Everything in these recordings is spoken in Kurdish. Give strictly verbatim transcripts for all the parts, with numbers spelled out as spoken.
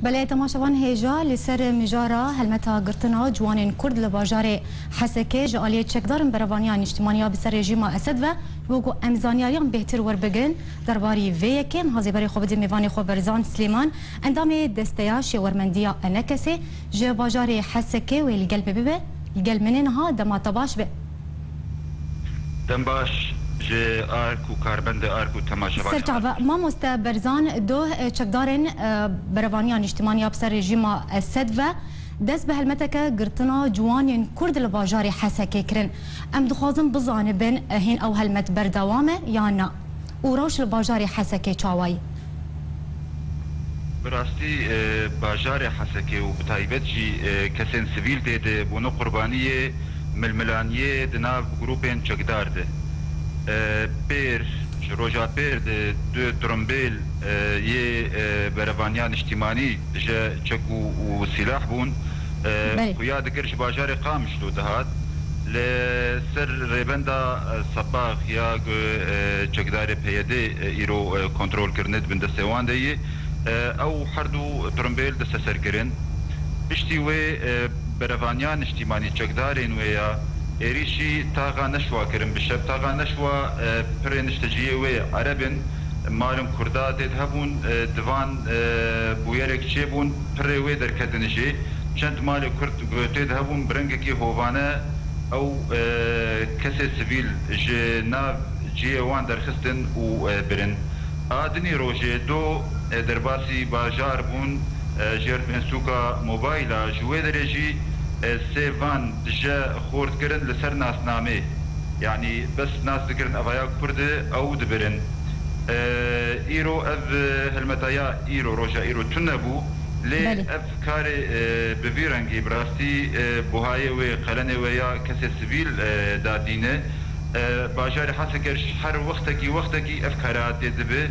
Belê, temaşevan hêja li ser mijara helmeta girtina ciwanên Kurd li bajarê Hesekê ji aliyê çekdarên Berevaniya Niştimanî ya bi ser rejîma Esed ve, wekû em zanyariyan bêhtir werbigirin derbarî vê yekê, em hazê berê xwe bidin mêvanê xwe Berzan Silêman, endamê Desteya Şêwermendiya Enekesê ji bajarê Hesekê, wê li gel me bibe. Li gel min e niha, dema te baş be. Dem baş ji Ark û karbendê Ark û temaşevanê Ser çava, Ark. Mamoste Berzan, doh, e, çekdarên, e, Berevaniya Niştimanî ya bi ser rejîma Esed ve dest bi helmeteke girtina ciwanên Kurd li bajarê Hesekê kirin. Em dixwazin bizanibin, e, hîn ew helmet berdewam e yan na? Û rewş li bajarê Hesekê çawa ye? Bi rastî, e, bajarê Hesekê û bi taybet jî, e, kesên sivîl tê de bûne qurbaniyê milmilaniyê di nav grûpên çekdar de. E, pêr, ji roja pêr de du tirimbêl, e, yê, e, Berevaniya Niştimanî ji çek û, û sîlah bûn. E, Belê. Xuya dikir ji bajarê Qamişlo dihat. Li ser rêbenda, e, Sepax ya ku, e, çekdarê P Y D, e, îro, e, kontrol kirine di bin destê wan de yî, e, ew her du tirimbêl desteser kirin. Piştî wê, e, Berevaniya Niştimanî çekdarên wê ya êrîşî taxa neşwa kirin. Bi şev taxa neşwa, e, pirê nişteciyê wê Ereb in, malin Kurda tê de hebûn, e, di van, e, bûyerek çêbûn, pirê wê derketin jê. Çend malê Kurd ku tê de hebûn, bi rengekî hovane ew, e, kesê sivîl ji nav cihê wan derxistin û, e, birin. A dinî rojê do, e, derbasî bajar bûn, e, jêr dibên sûka Mobayla. Ji wê derê jî, e, sê van tije xort kirin li ser nasnamê. Yanî bes nas dikirin evaya Kurd e, ew dibirin. E, îro ev, e, helmeta ya îro, roja îro tune bû. Lê Belê. Ev karê, e, bi vî rengî, bi rastî, e, buhayê wê, qelenê wê ya kesê sivîl, e, datîne. E, bajarê Hesekê ji her wextekî, wextekî ev kare hatê dibe,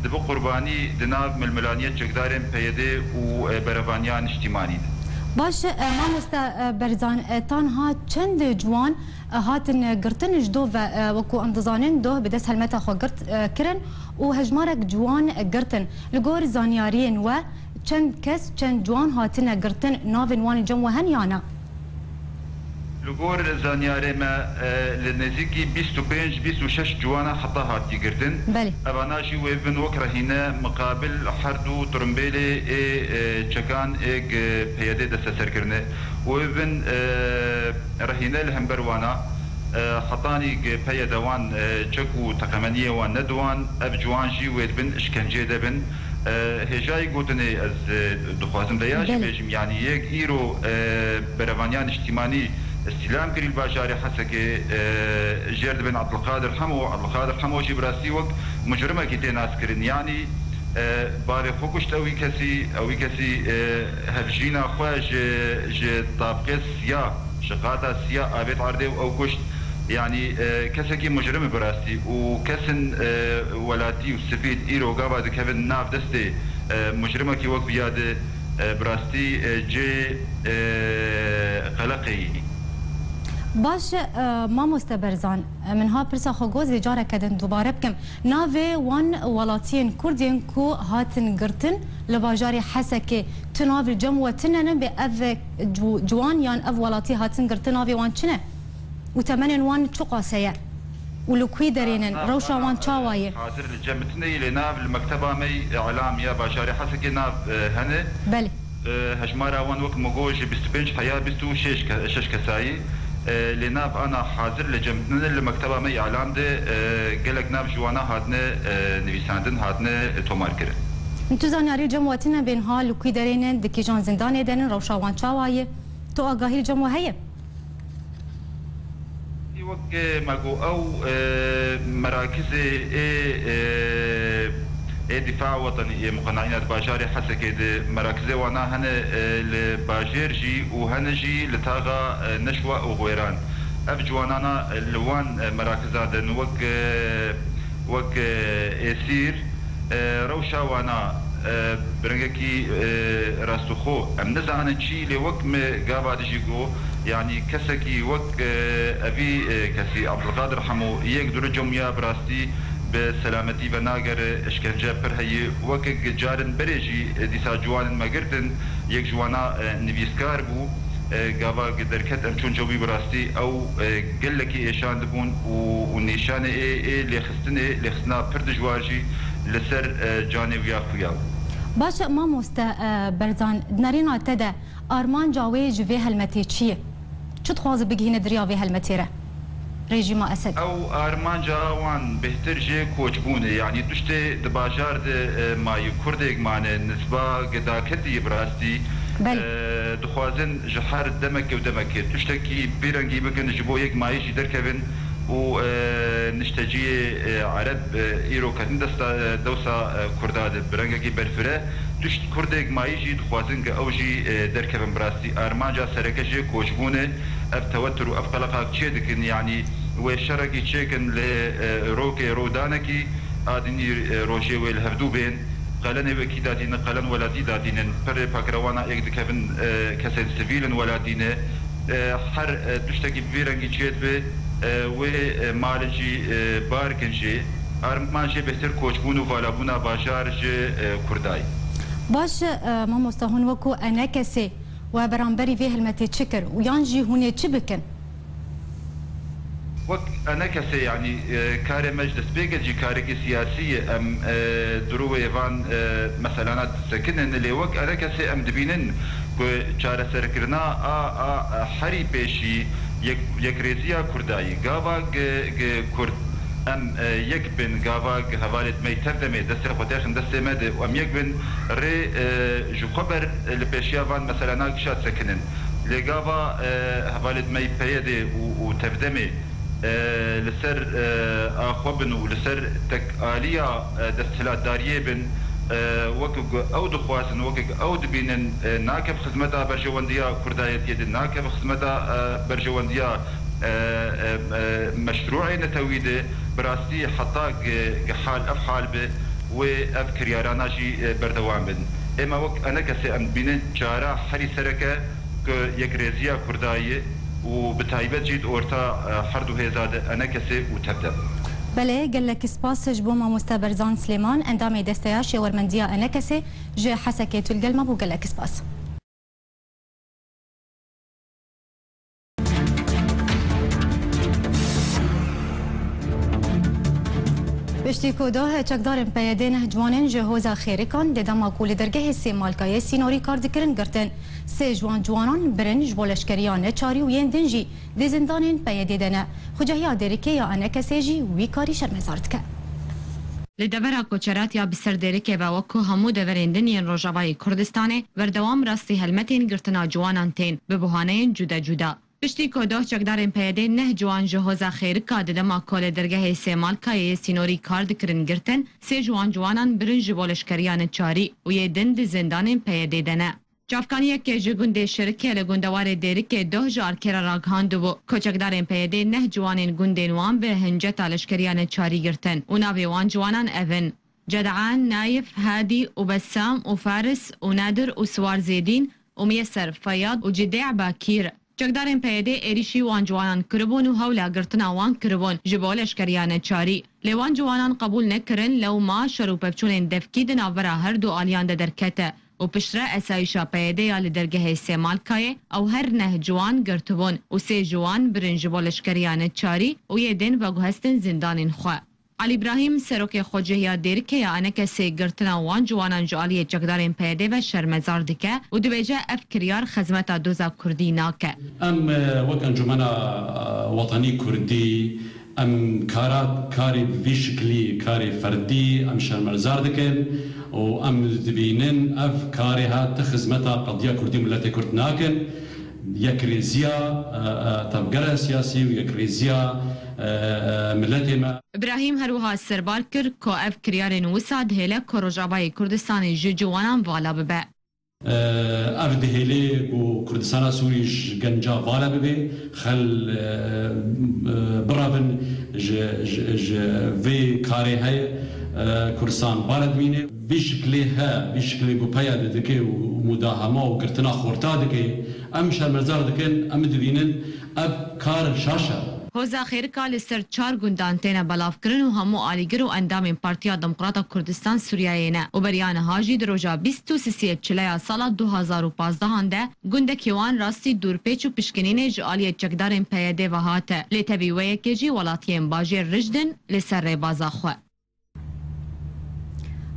dibe qurbanî di nav milmilaniyê çekdarên P Y D û, e, Berevaniya Niştimanî de. Baş e, mamoste, e, Berzan, e, tanha çend ciwan, e, hatin girtin ji do ve, e, wekû em dizanin, doh bi dest helmeta xwe girt, e, kirin û hejmarek ciwan girtin. Li gor zanyariyên we, çend kes, çend ciwan hatine girtin, navên wan li cem we hen ya na? Li gor zanyarê me, e, li nêzîkî bîst û pênc, bîst û şeş ciwana heta hatî girtin. Belê. Evana jî wê bin wek rehîne miqabil her du tirimbêlê ê, e, çekan ê P Y D desteser kirine. Wê bin, e, rehîne li hember wana, e, hetanî P Y D wan, e, çek û teqemeniyê wan nediwan, ev ciwan jî wê dibin, işkencê de bin. E, hêjayî gotinê ez, e, dixwazim veya jî Belê. Bêjim, yanî yek îro, e, Berevaniya Niştimanî îstîlam kirî li bajarê Hesekê, e, jêr dibin Abdulkadir Hemo. Abdulkadir Hemo jî bi rastî wek mucrimekî tê naskirin. Yanî, e, bavê xwe kuşt ewî kesî, ewî kesî, e, hevjîna xwe ji, ji tabqê siya, ji qata siya avêt erdê û ew kuşt. Yanî, e, kesekî mujrim e bi rastî û kesin, e, welatî û sivîl îro gava dikevin nav destê, e, mujrimekî wek viya de, e, bi rastî, e, cê, e, qeleqê yî. Baş e, mamoste Berzan, e, min ha pirsa xwe got, vê careke din dubare bikim. Navê wan welatiyên Kurd yên ku hatin girtin li bajarê Hesekê, tu nav li cem we tune ne, bê ev ci-, ciwan yan ev welatî hatin girtin, navê wan çi ne? Û temenên wan çiqas heye? Û li kwî derê ne? Nav, nav, Rewşa nav, wan çawa e, ye? Hazir li cem min tune ye, lê nav li mekteba me îlam ya bajarê Hesekê nav, e, hene. Belê. E, hejmara wan wek min got ji bîst û pênc heya bîst û şeş ke-, şeş kesayî. E, lê nav ana hazir li cem min tune, li mekteba me îlam de, e, gelek nav ji wana hatine, e, nivîsandin, hatine, e, tomar kirin. Tu zanyarî cem we tune, bên ha li kwî derê ne, di kîjan zindanê de ne, rewşa wan çawa ye? Tu agahî li cem we heye? Wek, e, me got, ew, e, merakizê ê, e, ê Difa Wetenî ê Muqenaîna di bajarê Hesekê de merakizê wana hene, e, li bajêr jî û hene jî li taxa, e, Neşwa û Xwêran. Ev ciwanana, e, li wan, e, merakizan de ne wek, e, wek, e, êsîr, e, rewşa wana, e, bi rengekî, e, rastixo em nizanin çi, lê wek me gava dijî got, yanî kesekî wek, e, evî, e, kesî Abdulkadir Hemo yek dûre cem ya bi rastî Bi selametî venagere, eşkence pir heye. Wekek carin berê jî, e, dîsa ciwanin me girtin, yek ji wana, e, nivîskar bû. E, gava derket em çûn cewî bi rastî ew, e, gelekî êşan dibûn û, û nîşanê ê, ê lêxistinê, lêxistina pir dijwar jî li ser, e, canê wî ya xuya. Baş e, mamoste, e, Berzan, di nerîna te de armanca wê ji vê helmetê çi ye? Çi dixwaze bigihîne di riya vê helmetê re? Rejîma Esed. Ew armanca wan bêhtir jê koçbûn e. Yanî tiştê di bajar de, e, mayî Kurdêk mane, nisba gedaketî ye bi rastî. Belê. E, dixwazin ji her demekê û demekê tiştekî vî rengî bikin, ji bo yek mayî jî derkevin û, e, nişteciyê, e, Ereb, e, îro ketin desta, e, dewsa, e, Kurda de bi rengekî berfire. Tişt Kurdêk mayî jî dixwazin ku ew jî, e, derkevin bi rastî. Armanca sereke jê koçbûn e. Ev tewetur û ev qeleqa çê dikin, yanî wê şerekî çêkin lê, e, rokê rodanekî a dinî, e, rojê wê li hevdû bên. Qelenê wekî dadînin, qelen welatî dadînin. Pirê pakrewana êk dikevin, e, kesên sivîl in welatî ne. E, her, e, tiştekî bi vî rengî çêdibe, e, wê, e, malin jî, e, bar kin jê. Armanc jê bêhtir koçbûn û valabûna bajar ji, e, Kurdayê. Baş e, e, mamoste, hûn wekû enekesê we beramberî vê helmetê çi kir û yan jî hûn ê çi bikin? Wek enekesê, yanî, e, karê me ji destpêkê jî karekî siyasî ye. Em, e, di rû wê van, e, meselana disekinin. Lê wek enekesê em dibînin ku çareserkirina a, a, a herî pêşî yek, yekrêziya Kurdayî. Gava gi, gi Kurd em, e, yek bin, gava gi hevalêt me yî tev demê destê xwe têxin destê me de û em yek bin rê, e, ji xwe ber, e, li pêşiya van meselana gişa disekinin. Lê gava, e, hevalêt me yî P Y D û, û tevdemê, e, li ser, e, a xwe bin û li ser tekaliya, e, desthilatdariyê bin, e, wekî ku ew dixwazin, wekî ku ew dibînin, e, nakev xizmeta berjewendiya Kurdayetiyê de, nakev xizmeta, e, berjewendiya, e, e, e, meşrûê netewî de, bi rastî heta gi, gi hal ev hal be, wê ev kiryarana jî, e, berdewam bin. Ême wek enekesê em dibînin çara herî sereke ku yekrêziya Kurdayê û bi taybet jî di orta, e, her du hêza de enekesê û tevdem. Belê, gelek spas ji bo mamoste Berzan Silêman, endamê Desteya Şêwermendiya Enekesê ji Hesekê tu li gel me bû, gelek spas. Piştî ku doh çekdarên P Y D neh ciwanên ji Hoza Xêrikan di dema ku li dergehê Sêmalkayê sînorî kar dikirin girtin, sê ji wan ciwanan birin ji bo leşkeriya neçarî û yên din jî di zindanên P Y D de ne. Xucehiya Dêrikê ya Enekesê jî wî karî şermezar dike. Li devera koçeratiya bi ser Dêrikê ve wek ku hemû deverên din yên Rojavayê Kurdistanê berdewam rastî helmetên girtina ciwanan tên bi buhaneyên cude cuda. Piştî ku doh çekdarên P Y D neh ciwan ji Hoza Xêrika di dema ku li dergehê Sêmalkayê yê sînorî kar dikirin girtin, sê ji wan ciwanan birin ji bo leşkeriya neçarî û yê din di zindanên P Y D de ne. Çavkaniyeke ji gundê Şirikê li gundewarê Dêrikê doh ji Arkêra ragihandibû ku çekdarên P Y D neh ciwanên gundên wan bi hinceta leşkeriya neçarî girtin û navê wan ciwanan ev in: Cedan, Nayif, Hadî û Bessam û Faris û Nadir û Siwar Zêdîn û Miyeser Feyad û Cidê Bakîr. Çekdarên P Y D êrîşî wan ciwanan kiribûn û hewla girtina wan kiribûn ji bo leşkeriya neçarî. Lê wan ciwanan qebûl nekirin, lewma şer û pevçûnên devkî di navbera her du aliyan de derkete û piştre esayîşa P Y D ya li dergehê Sêmalkayê ew her neh ciwan girtibûn û sê ji wan birin ji bo leşkeriya neçarî û yê din veguhestin zindanên xwe. Elî Îbrahîm, serokê Xwecehiya Dêrikê ya Enekesê, girtina wan ciwanan ji aliyê çekdarên P Y D ve şermezar dike û dibêje, ev kiryar xizmeta doza kurdî nake. Em, e, wek Encumena, e, Wetanî Kurdî, em kara, karê vî şiklî, karê ferdî em şermezar dikin û em dibînin ev karê ha ti xizmeta qediya kurdî û miletê kurd nakin. Yekrêziya, e, e, tevgera siyasî û yekrêziya, e, e, miletê me. Îbrahîm her wiha serbar kir ku ev kiryarên wisa dihêle ku Rojavayê Kurdistanê ji ciwanan vala bibe. E, ev dihêlê ku Kurdistana Sûrî ji genca vala bibe, xel, e, e, birevin ji, ji, ji vê karê heye, e, Kurdistan vala dimîne. Vî şiklê he, vî şiklê ku P Y D dike û mudahama û girtina xorta dike, em şermezar dikin, em dibînin ev kar şaş e. Hoza Xêrika li ser çar gundan têne belavkirin û hemû alîgir û endamên Partiya Demokrata Kurdistan Sûriyeyê ne û beriya niha jî di roja bîst û sisê Çileya sala du hazar û pazdehan de gundekî wan rastî dûrpêç û pişkinînê ji aliyê çekdarên P Y D ve hate. Lê tevî wê yekê jî welatiyên bajêr rijd in li ser rêbaza xwe.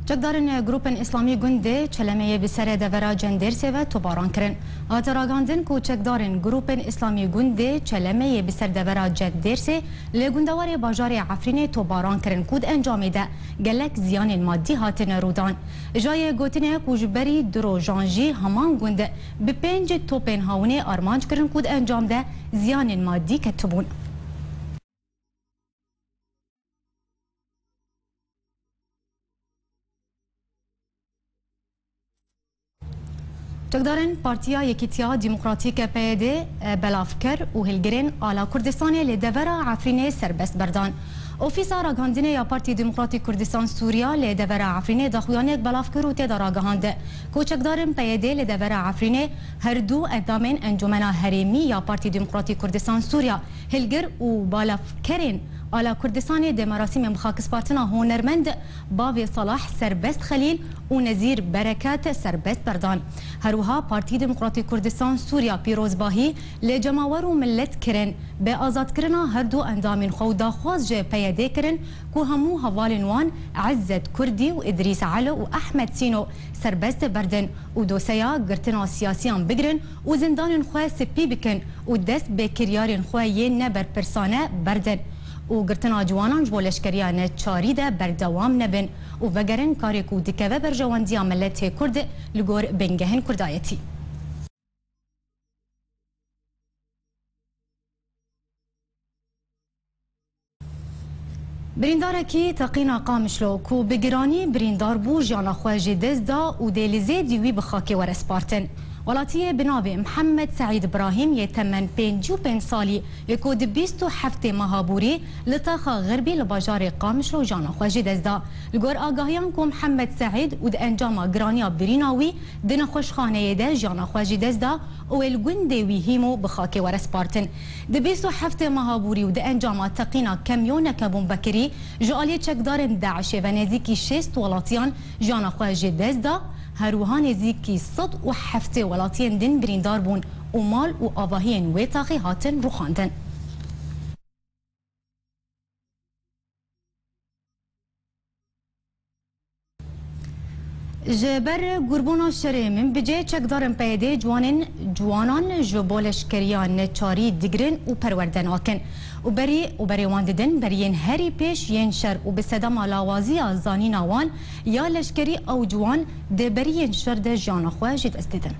Çekdarên Grûpên Îslamî Gundê Çelemeyê bi serê devera Cendêrsê ve toparan kirin. Hate ragihandin ku çekdarên Grûpên Îslamî Gundê Çelemeyê bi ser devera Cendêrsê li gundewarê bajarê Efrînê toparan kirin ku di encamê de gelek ziyanên madî hatine rûdan. Jayê gotinê ku ji berî du rojan jî heman gund bi pênc topên hawinê armanc kirin ku di encam de ziyanên madî ketibûn. Çekdarên Partiya Yekîtiya Demokratîk, P Y D, belav kir û hilgirên ala Kurdistanê li devera Efrînê serbest berdan. Ofîsa Ragihandinê ya Partî Demokratîk Kurdistan Sûriya li devera Efrînê daxuyaniyek belav kir û tê de ragihand ku çekdarên P Y D li devera Efrînê her du endamên Encûmena Herêmî ya Partî Demokratîk Kurdistan Sûriya, hilgir û balafkerên ala Kurdistanê di merasîmên bi xakispartina hunermend Bavê Salah Serbest Xelîl û Nezîr Bereket serbest berdan. Herwiha Partî Demokratîk Kurdistan Sûriya pîrozbahî li cemawer û milet kirin bi azadkirina her du endamên xwe û daxwaz ji P Y D kirin ku hemû hevalên wan Ezzet Kurdî û Îdrîs Elo û Ehmed Sîno serbest berdin û doseya girtina siyasiyan bigirin û zindanên xwe spî bikin û dest bi kiryarên xwe yên neberpirsane berdin û girtina ciwanan ji bo leşkeriya neçarî de berdewam nebin û vegerin karê ku dikeve berjewendiya miletê Kurd li gor bingehên Kurdayetî. Birîndarekî teqîna Qamişlo ku bi giranî birîndar bû, jiyana xwe ji dest da û dê li zêdî wî bi xakê were spartin. Welatiyê bi navê Mihemed Seîd Birahîm yê temen pêncî û pênc salî yê ku di bîst û heftê meha borî li taxa Xerbî li bajarê Qamişlo jiyana xwe ji dest da. Li gor agahiyan ku Mihemed Seîd û di encama giraniya birîna wî di nexweşxaneyê de jiyana xwe ji dest da, û ê li gundê wî hîmo bi xakê were spartin. Di bîst û heftê meha borî û di encama teqîna kemyoneke bombekirî ji aliyê çekdarên DAIŞê ve nêzîkî şêst welatiyan jiyana xwe ji dest da, her wiha nêzîkî sed û heftê welatiyên din birîndar bûn û mal û avahiyên wê taxê hatin rûxandin. Ji ber gurbûna şerê Minbicê çekdarên P Y D ciwanên, ciwanan ji bo leşkeriya neçarî digirin û perwerde nakin. Û berî, û berê wan didin beriyên herî pêş yên şer û bi sedema lawaziya zanîna wan ya leşkerî ew ciwan di beriyên şer de jiyana xwe ji dest didin.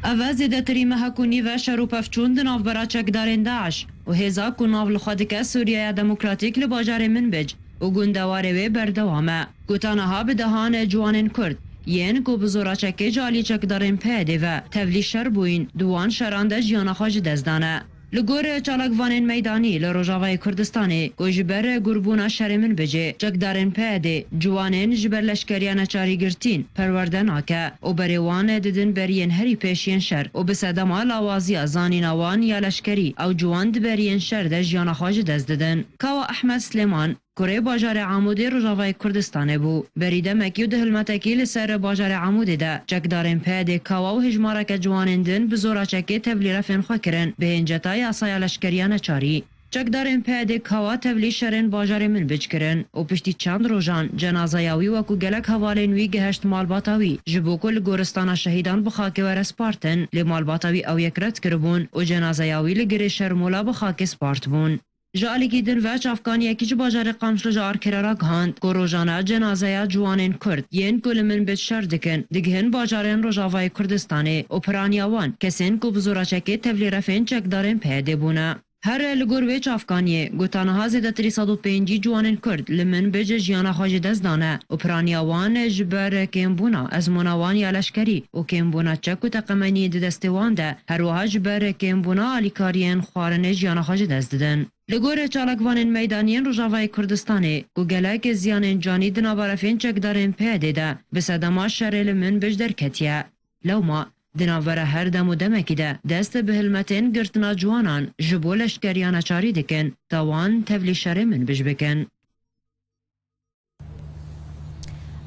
Ev e zêdetirî mehek û nîv e şer û pevçûn di navbera çekdarên DAIŞ û hêza ku nav li xwe dike Sûriyeya Demokratîk li bajarê Minbic û gundewarê wê berdewam e. Ku ta niha bi dehan ciwanên Kurd yên ku bi zora çekê ji alî çekdarên P Y D ve tevlî şer bûyîn, di wan şeran de jiyana xwe ji dest dane. Li gor çalakvanên meydanî li Rojavayê Kurdistanê ku ji ber gurbûna şerê Minbicê çekdarên P Y D ciwanên ji ber leşkeriya neçarî girtîn perwerde nake û berê wan didin beriyên herî pêş yên şer û bi sedema lawaziya zanîna wan ya leşkerî ew ciwan di beriyên şer de jiyana xwe ji dest didin. Kawa Ehmed Silêman, kurê bajarê Amûdê Rojavayê Kurdistanê bû. Berî demekî û di hilmetekî li ser bajarê Amûdê de çekdarên P Y D Kawa û hejmareke ciwanên din bi zora çekê tevlî refên xwe kirin, bi hênceta yasaya leşkeriya neçarî. Çekdarên P Y D Kawa tevlî şerên bajarê Minbic kirin û piştî çend rojan cenazeya wî wekû gelek hevalên wî gihişt malbata wî, ji bo ku li goristana şehîdan bi xakê were spartin, lê malbata wî ew yek red kiribûn û cenazeya wî li girê Şermola bi xakê spartibûn. Ji alîkî din ve çavkaniyekî ji bajarê Qamişlo ji Arkerê ragihand ku rojane cenazeya ciwanên Kurd yên ku li Minbic şer dikin, digihin bajarên Rojavayê Kurdistanê û piraniya wan kesên ku bi zora çekê tevlî refên çekdarên P Y D bûne. Her li gor wê çavkaniyê, ku ta niha zêdetirî sed û pêncî ciwanên Kurd li Minbic jiyana xwe ji dest dane û piraniya wan ji ber kêmbûna ezmûna wan ya leşkerî û kêmbûna çek û teqemeniyên di destê wan de, her wiha ji ber kêmbûna alîkariyên xwarinê jiyana xwe ji dest didin. Li gor çalakvanên meydanî yên Rojavayê Kurdistanê, ku gelek ziyanên canî di nava refên çekdarên P Y D de bi sedema şerê li Minbic derketiye, lewma Di navbera her dem û demekî de dest bi hilmetên girtina ciwanan ji bo leşkeriya neçarî dikin, ta wan tevlî şerê minbij bikin.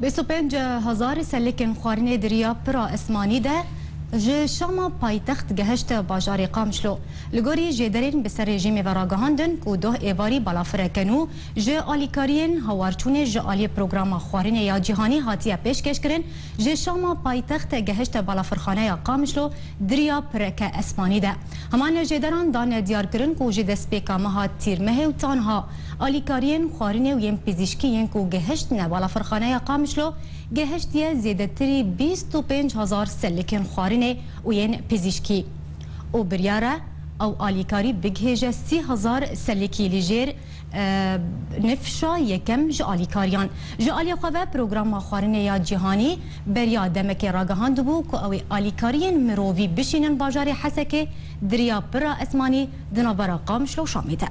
Bîst û pênc hezar selikên xwarinê di riya pira esmanî de ji Şama paytext gehişte bajarê Qamişlo. Li gorî jêderên bi ser rejîmê ve ragihandin ku doh êvarî balafireke nû ji alîkariyên hawarçûnê ji aliyê programa xwarinê ya cîhanî hatiye pêşkêşkirin, ji Şama paytext gehişte balafirxaneya Qamişlo di riya pireke esmanî de. Heman jêderan dane diyarkirin ku ji destpêka meha Tîrmehê û tanha alîkariyên xwarinê û yên pizîşkî yên ku gehiştine balafirxaneya Qamişlo gehiştiye zêdetirî bîst û pênc hezar selikên xwarinê û yên pizîşkî û biryar e ew alîkarî bigihêje sî hezar selikî li jêr, e, nifşa yekem ji alîkariyan. Ji aliyê xwe ve programa xwarinê ya cîhanî beriya demekê ragihandibû ku ew ê alîkariyên mirovî bişînin bajarê Hesekê di riya pira esmanî di navbera Qamişlo û Şamê de.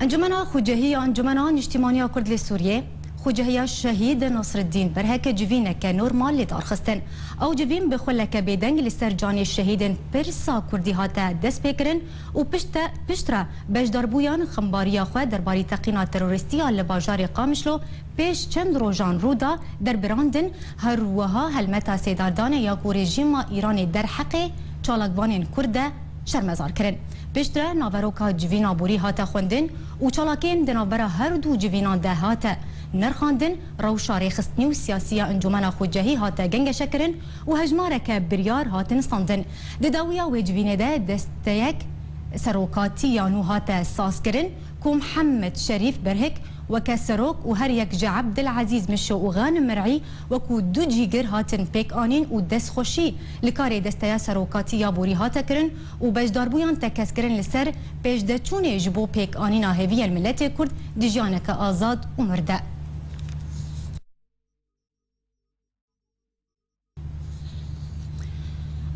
Encumena Xucehî ya Encumena Niştîmaniya Kurd li Sûriyê, Xucehiya Şehîd Nasreddîn Berhek civîneke normal li dar xistin. Ew civîn bi xuleke bêdeng li ser canê şehîdên pirsa Kurdî hate destpêkirin û pişte, piştre beşdarbûyan xembariya xwe derbarî teqîna terorîstî ya li bajarê Qamişlo pêş çend rojan rû da derbirandin, her wiha helmeta sêdardanê ya ku rejîma Îranê derheqê çalakvanên Kurd de şermezar kirin. Piştre naveroka civîna borî hate xwendin û çalakiyên di navbera her du civînan de hate nirxandin, rewşa rêxistinî û siyasî ya Encûmena Xwecehî hate gengeşekirin û hejmareke biryar hatin standin. Di dawiya wê civînê de desteyek serokatî ya nû hate sazkirin ku Mihemed Şerîf Berhik weke serok û her yek ji Ebdilezîz Mişo û Xanim Mir'î wekû du cîgir hatin pêkanîn û destxweşî li karê desteya serokatî ya borî hate kirin û beşdarbûyan tekez kirin li ser pêşdeçûnê ji bo pêkanîna hêviyên miletê Kurd di jiyaneke azad û mir de.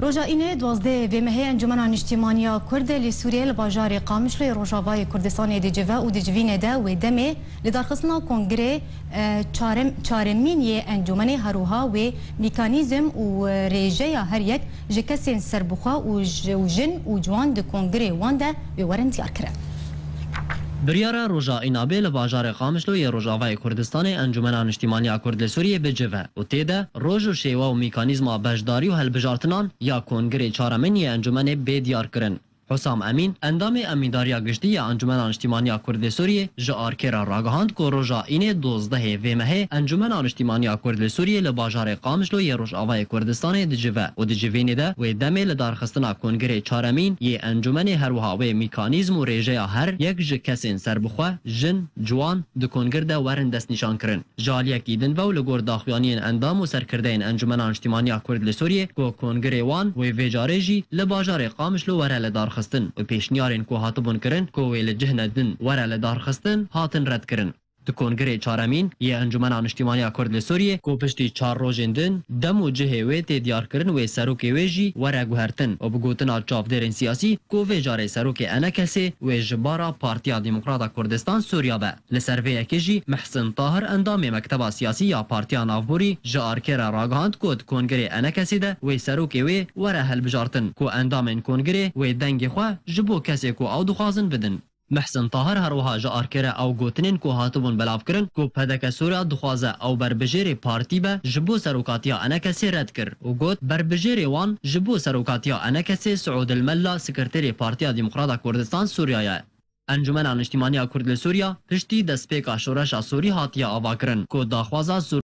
Roja Înê duwazdehê vê mehê Encûmena Niştîmaniya Kurd li Sûriyê li bajarê Qamişloyê Rojavayê Kurdistanê dicive û di civînê de wê demê li darxistina kongirê, e, çarem-, çaremîn yê encûmenê, her wiha wê mîkanîzm û rêjeya her yek ji kesên serbixwe û ji, û jin û ciwan di kongirê wan de wê werin diyar kirin. Biryara roja Înabê li bajarê Qamişlo yê Rojavayê Kurdistanê Encûmena Niştîmaniya Kurd li Sûriyê bicive û tê de roj û şêwe û mîkanîzma beşdarî û hilbijartinan ya Kongirê Çaremin yê Encûmenê bê diyar kirin. Husam Emîn, endamê Emîndariya Giştî ya Encûmena Niştîmaniya Kurd li Sûriyê, ji Arkê re ragihand ku roja Înê dozdehê vê mehê Encûmena Niştîmaniya Kurd li Sûriyê li bajarê Qamişlo yê Rojavayê Kurdistanê dicive û di civînê de wê demê li darxistina Kongirê Çaremîn yê Encûmenê, her wiha wê mîkanîzm û rêjeya her yek ji kesên serbixwe, jin, ciwan, di kongir de werin destnîşankirin. Ji aliyekî din ve û li gor daxuyaniyên endam û serkirdeyên Encûmena Niştîmaniya Kurd li Sûriyê ku kongirê wan wê vê carê jî li bajarê Qamişlo were lidarxistin û pêşniyarên ku hatibûn kirin ku wê li cihne din were lidarxistin, hatin redkirin. Di kongirê çaremîn yê Encûmena Niştîmaniya Kurd li Sûriyê ku piştî çar rojên din dem û cihê wê tê diyarkirin, wê serokê wê jî were guhertin û bi gotina çavdêrên siyasî ku vê carê serokê ENKSê wê ji bara Partiya Demokrata Kurdistan Sûriya be. Li ser vê yekê jî Mihsin Tahir, endamê Mekteba Siyasî ya Partiya Navborî, ji Arkê re ragihand ku di kongirê ENKSê de wê serokê wê were hilbijartin ku endamên kongirê wê dengê xwe ji bo kesê ku ew dixwazin bidin. Mihsin Tahir her wiha ji Arkê re ew gotinên ku hatibûn belavkirin ku PDK Sûriya dixwaze ew berbijêrê partî be ji bo serokatiya ENKSê red kir û got, berbijêrê wan ji bo serokatiya ENKSê Siûd El Mella, sekreterê Partiya Demokrata Kurdistan Sûriya ye. Encûmena Niştîmaniya Kurd li Sûriya piştî destpêka şoreşa Sûrî hatiye avakirin ku daxwaza